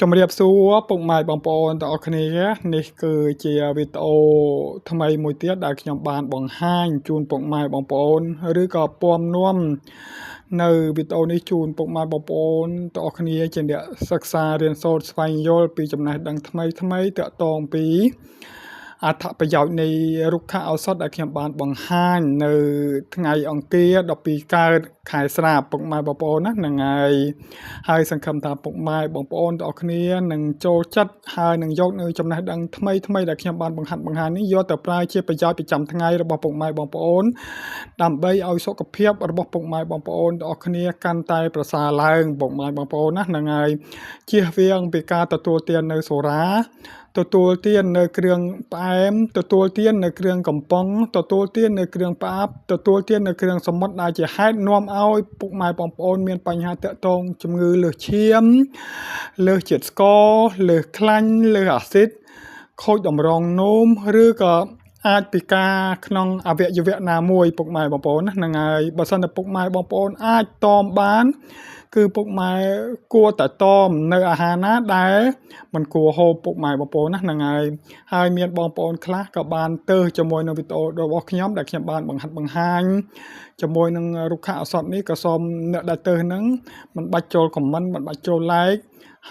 ជំរាបសួរពុកម៉ែបងប្អូនទាំងអស់គ្នានេះគឺជាវីដេអូថ្មីមួយទៀតដែលខ្ញុំបានបង្ហាញជូនពុកម៉ែបងប្អូនឬក៏ពំនាំនៅវីដេអូនេះជូនពុកម៉ែបងប្អូនទាំងអស់គ្នាជាអ្នកសិក្សារៀនសូត្រស្វែងយល់ពីចំណេះដឹងថ្មីថ្មីទាក់ទងពីអត្ថប្រយោជន៍នៃរុក្ខឱសថដែលខ្ញុំបានបង្ហាញនៅថ្ងៃអង្គារ12កើតខែស្រាបពុកម៉ែបងប្អូនណាហ្នឹងហើយហើយសង្ឃឹមថាពុកម៉ែបងប្អូនទាំងអស់គ្នានឹងចូលចិត្តហើយនឹងយកនៅចំណេះដឹងថ្មីថ្មីដែលខ្ញុំបានបង្ហាត់បង្ហាញនេះយកទៅប្រើជាប្រយោជន៍ប្រចាំថ្ងៃរបស់ពុកម៉ែបងប្អូនដើម្បីឲ្យសុខភាពរបស់ពុកម៉ែបងប្អូនទាំងអស់គ្នាកាន់តែប្រសើរឡើងពុកម៉ែបងប្អូនណាហ្នឹងហើយជៀសវាងពីការទទួលទាននៅសូរ៉ាទទួលទាននៅគ្រឿងផ្អែមទទួលទាននៅគ្រឿងកំប៉ុងទទួលទាននៅគ្រឿងផ្អាប់ទទួលទាននៅគ្រឿងសមុទ្រដែលជាហេតុនាំឲ្យពុកម៉ែបងប្អូនមានបញ្ហាទាក់ទងជំងឺលើសឈាមលើសជាតិស្ករលើសខ្លាញ់លើសអាស៊ីតខូចតម្រងនោមឬក៏អាចពិការក្នុងអវយវៈណាមួយពុកម៉ែបងប្អូនណាហ្នឹងហើយបើសិនតែពុកម៉ែបងប្អូនអាចតមបានគឺពុកម៉ែគួរតែតមនៅអាហារណាដែលមិនគួរហូបពុកម៉ែបងប្អូនណាហ្នឹងហើយហើយមានបងប្អូនខ្លះក៏បានទើសជាមួយនឹងវីដេអូរបស់ខ្ញុំដែលខ្ញុំបានបង្ហាត់បង្ហាញជាមួយនឹងរុក្ខឱសថនេះក៏សូមអ្នកដែលទើសហ្នឹងមិនបាច់ចូល comment មិនបាច់ចូល like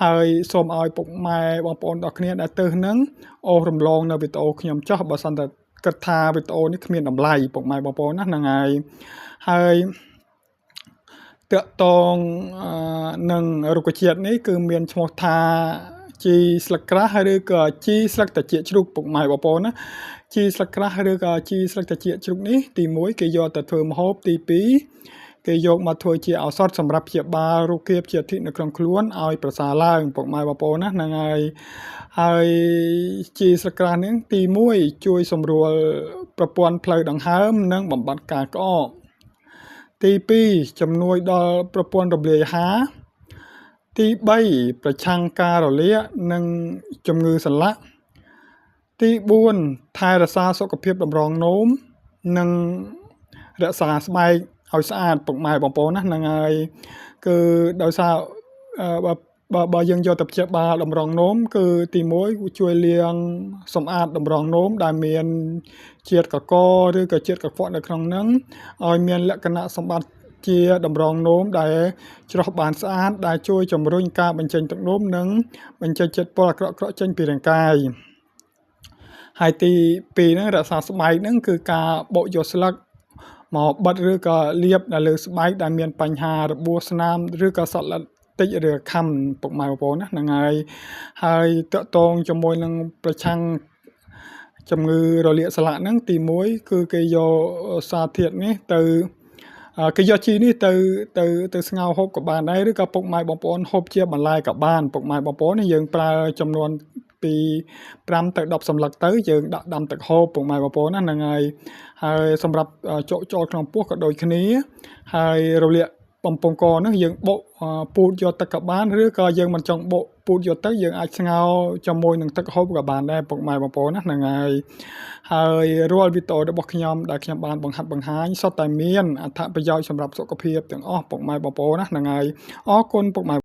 ហើយសូមឲ្យពុកម៉ែបងប្អូនទាំងគ្នាដែលទើសហ្នឹងអូសរំលងនៅវីដេអូខ្ញុំចោះបើសិនតែគិតថាវីដេអូនេះគ្មានតម្លៃពុកម៉ែបងប្អូនណាហ្នឹងហើយហើយទាក់ទងនឹងរុក្ខជាតិនេះគឺមានឈ្មោះថាជីស្លឹកក្រាស់ឬក៏ជីស្លឹកត្រចៀកជ្រូកពុកម៉ែបងប្អូនណាជីស្លឹកក្រាស់ឬក៏ជីស្លឹកត្រចៀកជ្រូកនេះទី1គេយកទៅធ្វើម្ហូបទី2គេយកមកធ្វើជាឱសថសម្រាប់ព្យាបាលរោគាព្យាធិនៅក្នុងខ្លួនឲ្យប្រសើរឡើងពុកម៉ែបងប្អូនណាហ្នឹងហើយហើយជីស្លឹកក្រាស់នេះទី1ជួយសម្រួលប្រព័ន្ធផ្លូវដង្ហើមនិងបំបត្តិការក្អកទី2ជំនួយដល់ប្រព័ន្ធរំលាយអាហារទី3ប្រឆាំងការរលាកនិងជំងឺសន្លាក់ទី4ថែរក្សាសុខភាពតម្រងនោមនិងរក្សាស្បែកឲ្យស្អាតពុកម៉ែបងប្អូនណាហ្នឹងហើយគឺដោយសារបើបើបើយើងយកទៅព្យាបាលតម្រងនោមគឺទី1ជួយលាងសម្អាតតម្រងនោមដែលមានជាតិកកឬក៏ជាតិកខ្វក់នៅក្នុងហ្នឹងឲ្យមានលក្ខណៈសម្បត្តិជាតម្រងនោមដែលច្រោះបានស្អាតដែលជួយជំរុញការបញ្ចេញទឹកនោមនិងបញ្ចេញជាតិពុលអាក្រក់ៗចេញពីរាងកាយហើយទី2ហ្នឹងរក្សាស្បែកហ្នឹងគឺការបូកយកស្លឹកមកបិទឬក៏លាបនៅលើស្បែកដែលមានបញ្ហារបួសស្នាមឬក៏សក់ល្អិតតិចឬខំពុកម៉ែបងប្អូនណាហ្នឹងហើយហើយទាក់ទងជាមួយនឹងប្រឆាំងជំងឺរលាកសន្លាក់ហ្នឹងទី1គឺគេយកសារធាតុនេះទៅគេយកជីនេះទៅទៅទៅស្ងោរហូបក៏បានដែរឬក៏ពុកម៉ែបងប្អូនហូបជាបន្លែក៏បានពុកម៉ែបងប្អូនយើងប្រើចំនួនពី5ទៅ10សន្លឹកទៅយើងដាក់ដាំទឹកហូបពុកម៉ែបងប្អូនណាហ្នឹងហើយហើយសម្រាប់ជក់ចូលក្នុងពោះក៏ដូចគ្នាហើយរលាកបំពង់កហ្នឹងយើងបុកពូតយកទឹកក៏បានឬក៏យើងមិនចង់បុកពូតយកទឹកយើងអាចស្ងោរជាមួយនឹងទឹកហូបក៏បានដែរពុកម៉ែបងប្អូនណាហ្នឹងហើយហើយរាល់វីដេអូរបស់ខ្ញុំដែលខ្ញុំបានបង្ហាត់បង្ហាញសុទ្ធតែមានអត្ថប្រយោជន៍សម្រាប់សុខភាពទាំងអស់ពុកម៉ែបងប្អូនណាហ្នឹងហើយអរគុណពុកម៉ែ។